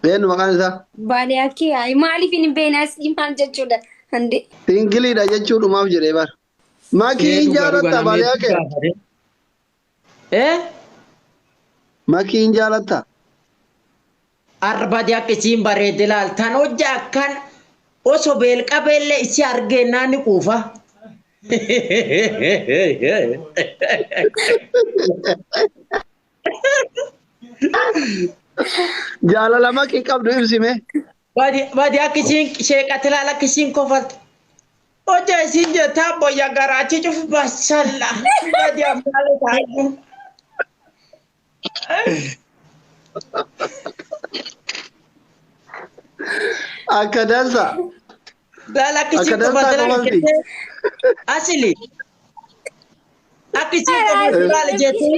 Eenyu maqaan isaa? Baaliyaakee ayi maaliif hin beekne asii maal jechuudha? Hande. Singiliidha jechuudhumaaf jedhee bara. Makii Ee hin dhuga dhuga jaalatta namni hedduu baaliyaakee? gaafate. Eh? Makii hin jaalatta? Arbadi akka isiin bareedde laal tan hojja akkan osoo beelqabeellee isii argeennaan ni quufa. Jaalala makii qabdu ibsime. Badi badi akka isiin sheeqate laal akka isiin kofaltu. Hojja isiin jettaa boyya garaachi cufu basalla. Badi ammaale taa'u. Akka dansa. Laal akka Akka isiin dansaa kofaltu laal kofalti. jettee asili. Akka isiin kofaltu laal jettee.